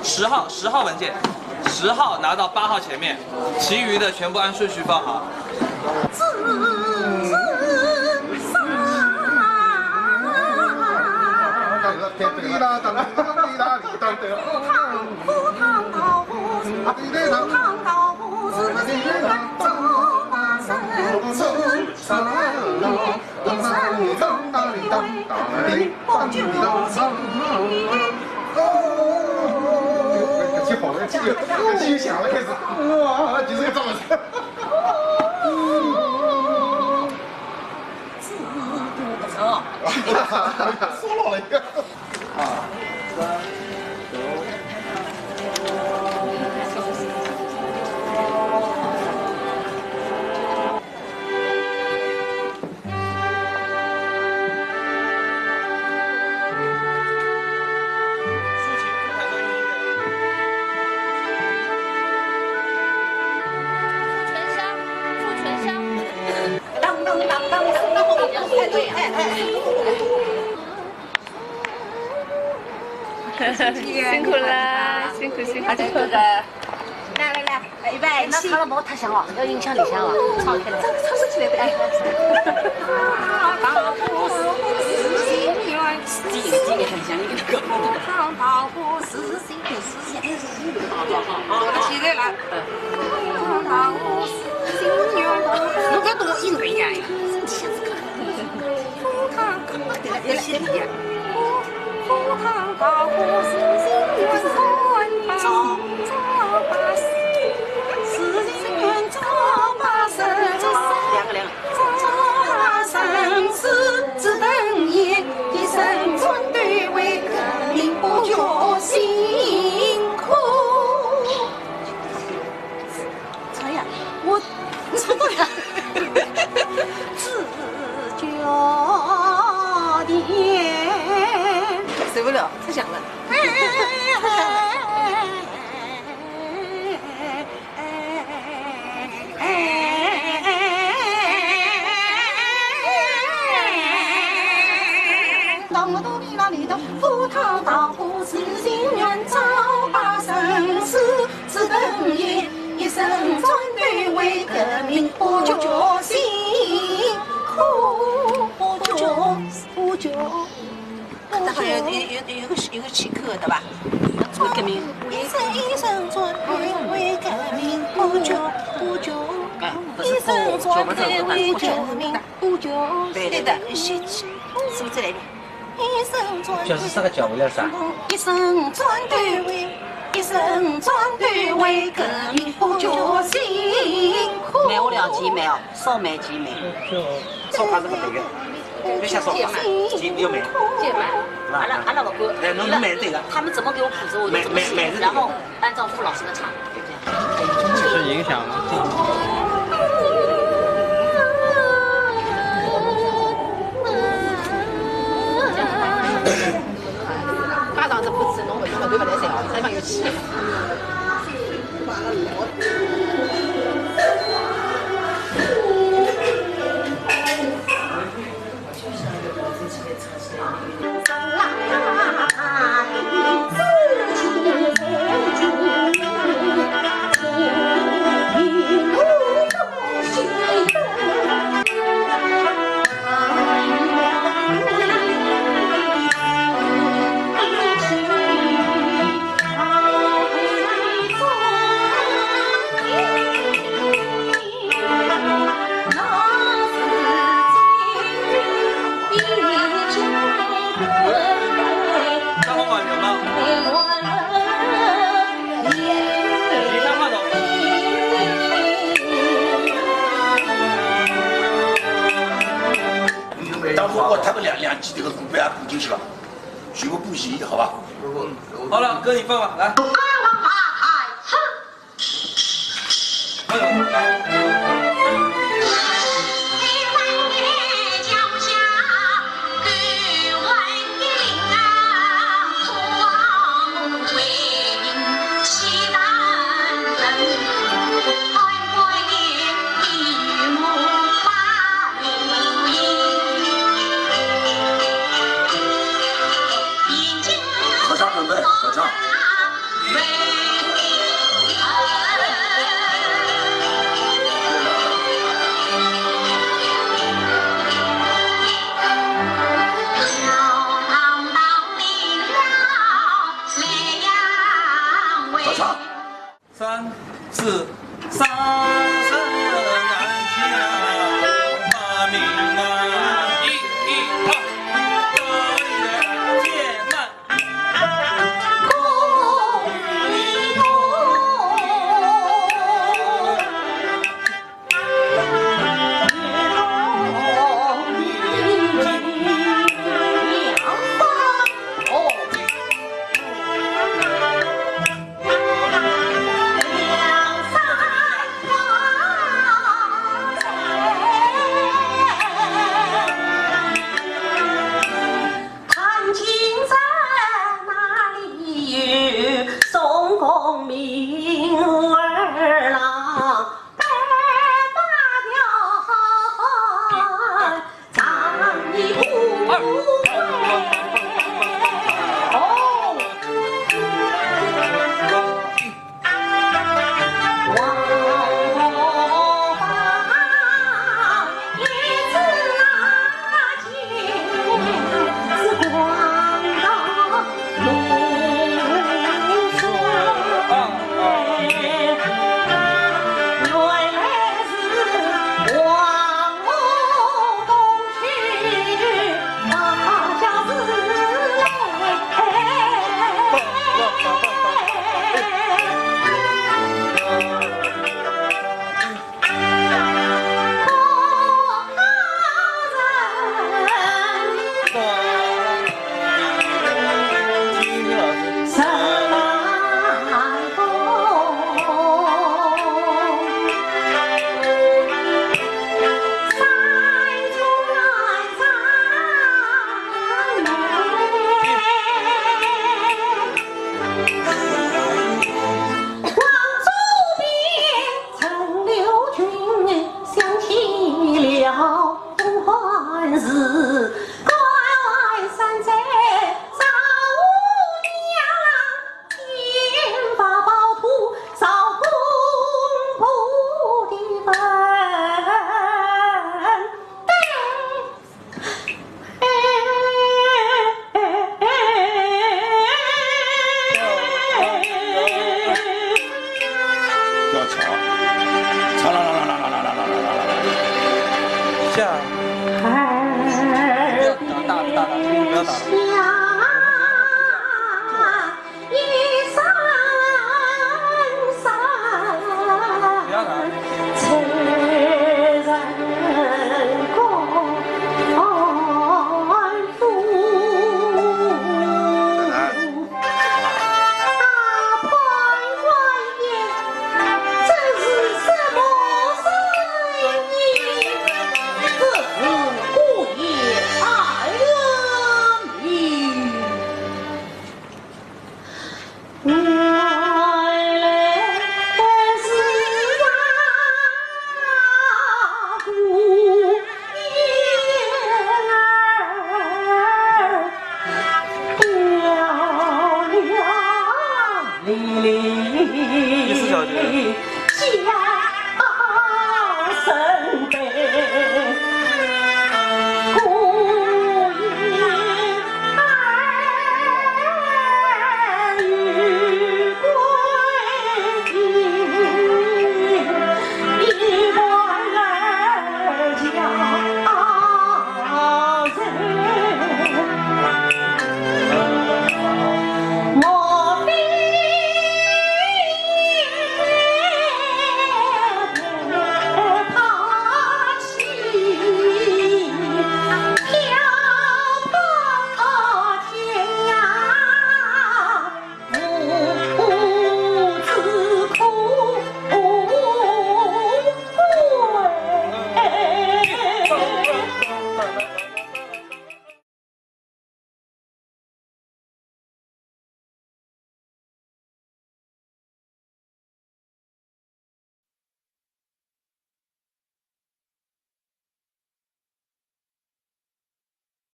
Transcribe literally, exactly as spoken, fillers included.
十号，十号文件，十号拿到八号前面，其余的全部按顺序放好。辛苦啦，辛苦辛苦。来来来，预备，起。那他的毛太响了，要影响里向了，唱开了。唱，唱起来的。哎。起来了。侬搿懂音乐呀？两个两个。唱呀，我唱呀。受不了，太响了。当然有有有有个有个起口的吧？为革命。哎，不是，不，不是，不是。对的，有些起，是不是这里？ 就是这个脚围了啥？梅花两级没有，烧梅级没有。烧花这个梅个，别瞎说。级没有梅。贱卖。阿拉阿拉勿管。哎，侬侬梅对个。他们怎么给我谱子，我就怎么写，梅梅梅是对个。然后按照付老师的唱。 是影响吗？家长这不吃，侬勿侬勿对勿来三哦，三蛮有气。当初我他们两两季这个股票也补进去了，全部补齐，好吧？好了，哥你放吧，来。 合唱准备，合唱。上场。三、四、三、三、三、一、一、二，各位的见面。 看今朝哪里有宋公明儿郎，白发条，长衣古怪。哦。 不要吵，吵啦啦啦啦啦啦啦啦啦啦啦。下。不要打，打，打，打，不要打了。不要打。